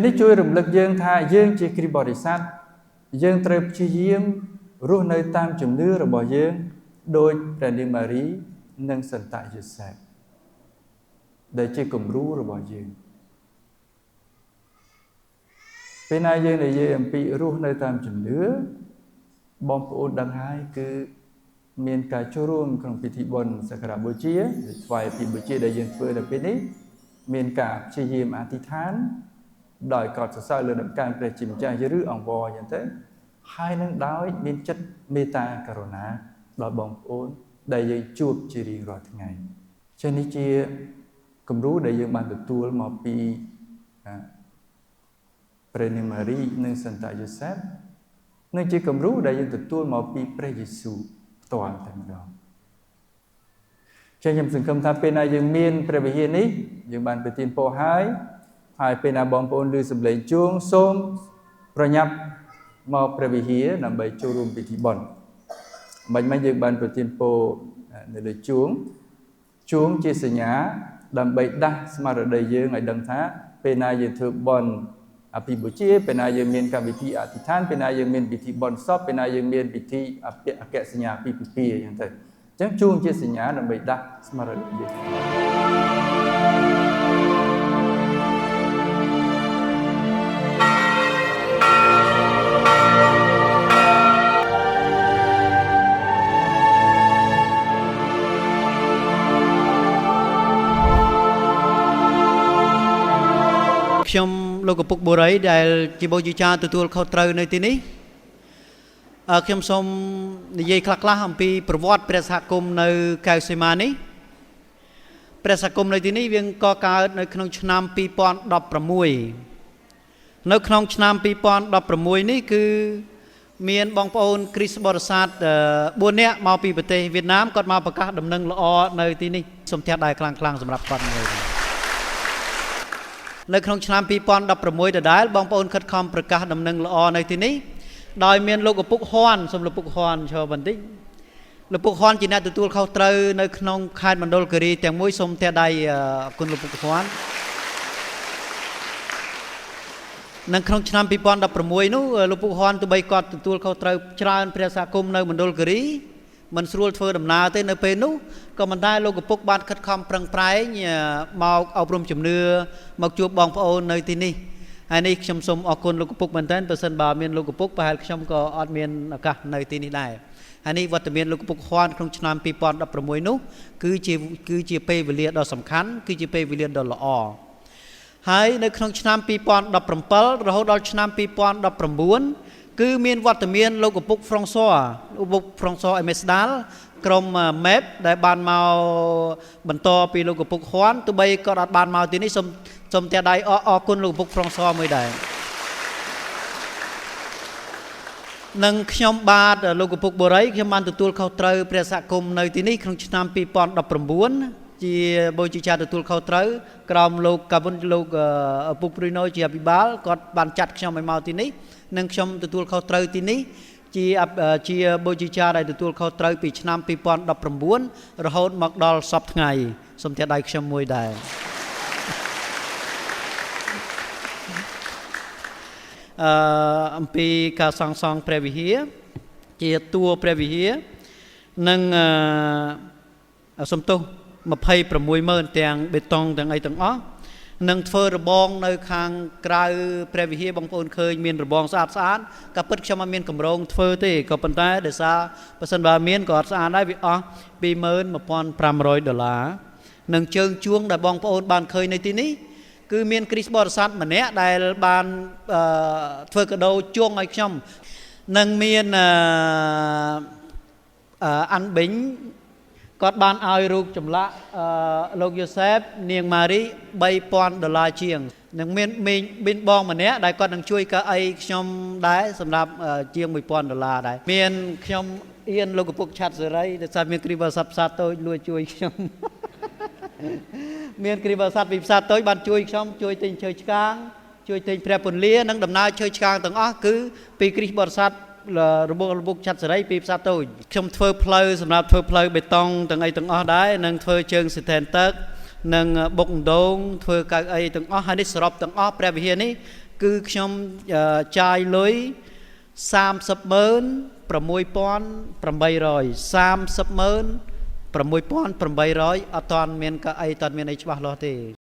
នេះជួយរំលឹកយើងថាយើងជាគ្រីស្ទបរិស័ទយើងត្រូវព្យាយាមរស់នៅតាមជំនឿរបស់យើងដោយព្រះនាងម៉ារីនិងសន្តយូសេបដែលជាគំរូរបស់យើងពេលណាយើងនិយាយអំពីរស់នៅតាមជំនឿបងប្អូនដឹងហើយគឺមានការចូលរួមក្នុងពិធីបុណ្យសក្ការៈបូជាថ្វាយពិបូជាដែលយើងធ្វើនៅពេលនេះមានការព្យាយាមអធិដ្ឋានដោយកោតសរសើរលើដំណើរព្រះជាម្ចាស់ឬអង្វរអញ្ចឹងទៅហើយនឹងដោយមានចិត្តមេត្តាករុណាដល់បងប្អូនដែលយើងជួបជារៀងរាល់ថ្ងៃចឹងនេះជាគំរូដែលយើងបានទទួលមកពីព្រះនាងម៉ារីនិងសន្តយូសេបនិងជាគំរូដែលយើងទទួលមកពីព្រះយេស៊ូវផ្ទាល់តែម្ដងចឹងខ្ញុំសង្ឃឹមថាពេលណាយើងមានព្រះវិហារនេះយើងបានប្រទានពរហើយហើយពេលណាបងប្អូនឮសំឡេងជួងសូមប្រញាប់មកព្រះវិហារដើម្បីចូលរួមពិធីបុណ្យបាញ់មិញយើងបានប្រទានពរនៅលើជួងជួងជាសញ្ញាដើម្បីដាស់ស្មារតីយើងឲ្យដឹងថាពេលណាយើងធ្វើបុណ្យអភិបូជាពេលណាយើងមានកម្មវិធីអធិដ្ឋានពេលណាយើងមានពិធីបុណ្យសពពេលណាយើងមានពិធីអគ្គសញ្ញាពីពិពីអញ្ចឹងទៅអញ្ចឹងជួងជាសញ្ញាដើម្បីដាស់ស្មារតីយើង ខ្ញុំលោកឪពុកបុរីដែលជាបូជាចារទទួលខុសត្រូវនៅទីនេះខ្ញុំសូមនិយាយខ្លះៗអំពីប្រវត្តិព្រះសហគមន៍នៅកែវសីមានេះព្រះសហគមន៍នៅទីនេះវាក៏កើតនៅក្នុងឆ្នាំ2016នៅក្នុងឆ្នាំ2016នេះគឺមានបងប្អូនគ្រីស្ទបរិស័ទ4នាក់មកពីប្រទេសវៀតណាមគាត់មកប្រកាសដំណឹងល្អនៅទីនេះសូមទះដៃខ្លាំងៗសម្រាប់គាត់មួយនៅក្នុងឆ្នាំ2016ដដែលបងប្អូនខិតខំប្រកាសដំណឹងល្អនៅទីនេះដោយមានលោកឪពុកហ៊ានសូមលោកឪពុកហ៊ានឈរបន្តិចលោកឪពុកហ៊ានជាអ្នកទទួលខុសត្រូវនៅក្នុងខេត្តមណ្ឌលគិរីទាំងមួយសូមទះដៃអរគុណលោកឪពុកហ៊ាននៅក្នុងឆ្នាំ2016នោះលោកពុកហ៊ានទោះបីគាត់ទទួលខុសត្រូវច្រើនព្រះសហគមន៍នៅមណ្ឌលគិរីមិនស្រួលធ្វើដំណើរទេនៅពេលនោះក៏មិនដែរលោកឪពុកបានខិតខំប្រឹងប្រែងមកអប់រំជំនឿមកជួបបងប្អូននៅទីនេះហើយនេះខ្ញុំសូមអរគុណលោកឪពុកមែនទែនបើសិនបើមានលោកឪពុកប្រហែលខ្ញុំក៏អត់មានឱកាសនៅទីនេះដែរហើយនេះវត្តមានលោកឪពុកហ៊ានក្នុងឆ្នាំ2016នោះគឺជាពេលវេលាដ៏សំខាន់គឺជាពេលវេលាដ៏ល្អហើយនៅក្នុងឆ្នាំ2017រហូតដល់ឆ្នាំ2019គឺមានវត្តមានលោកឪពុកហ្វ្រង់ស័រឪពុកហ្វ្រង់ស័រអេមេស្ដាល់ក្រុមមេបដែលបានមកបន្តពីលោកឪពុកហ៊ានទោះបីគាត់អត់បានមកទីនេះសូមទះដៃអរគុណលោកឪពុកហ្វ្រង់ស័រមួយដែរនិងខ្ញុំបាទលោកឪពុកបុរីខ្ញុំបានទទួលខុសត្រូវព្រះសហគមន៍នៅទីនេះក្នុងឆ្នាំ2019ជាបូជាចារទទួលខុសត្រូវក្រោមលោកកាវុនលោកឪពុកព្រីណូជាអភិបាលគាត់បានចាត់ខ្ញុំឲ្យមកទីនេះនិងខ្ញុំទទួលខុសត្រូវទីនេះជាបូជាចារដែលទទួលខុសត្រូវពីឆ្នាំ2019រហូតមកដល់សប្តាហ៍ថ្ងៃសូមទះដៃខ្ញុំមួយដែរអំពីការសាងសង់ព្រះវិហារជាតួព្រះវិហារនិងសំទោស260,000ទាំងបេតុងទាំងអីទាំងអស់នឹងធ្វើរបងនៅខាងក្រៅព្រះវិហារបងប្អូនឃើញមានរបងស្អាតស្អាតក៏ពិតខ្ញុំអត់មានកម្រងធ្វើទេក៏ប៉ុន្តែដោយសារបើសិនបើមានក៏អត់ស្អាតដែរវាអស់ 21,500 ដុល្លារនឹងជើងជួងដែលបងប្អូនបានឃើញនៅទីនេះគឺមានគ្រីស្ទបរិស័ទម្នាក់ដែលបានធ្វើកាដូជួងឲ្យខ្ញុំនឹងមានអាន់ប៊ីងគាត់បានឲ្យរូបចម្លាក់លោកយូសេបនាងម៉ារី 3,000 ដុល្លារជាងនឹងមានមីងប៊ីនបងម្នាក់ដែលគាត់នឹងជួយកៅអីខ្ញុំដែរសម្រាប់ជាង 1,000 ដុល្លារដែរមានខ្ញុំអៀនលោកឪពុកឆាត់សេរីដោយសារមានគ្រីស្ទបរិស័ទផ្សារតូចលួចជួយខ្ញុំមានគ្រីស្ទបរិស័ទពីផ្សារតូចបានជួយខ្ញុំជួយទិញឈើឆ្កាងជួយទិញព្រះពន្លានិងដំណើរឈើឆ្កាងទាំងអស់គឺពីគ្រីស្ទបរិស័ទរបស់លោកឆាត់សេរីពីផ្សារតូចខ្ញុំធ្វើផ្លូវសម្រាប់ធ្វើផ្លូវបេតុងទាំងអីទាំងអស់ដែរនិងធ្វើជើងស៊ីថែនទឹកនិងបុកដងធ្វើកៅអីទាំងអស់ហើយនេះសរុបទាំងអស់ព្រះវិហារនេះ គឺខ្ញុំចាយលុយ 306800 306800អត់តាន់មានកៅអីអត់មានអីច្បាស់លាស់ទេ។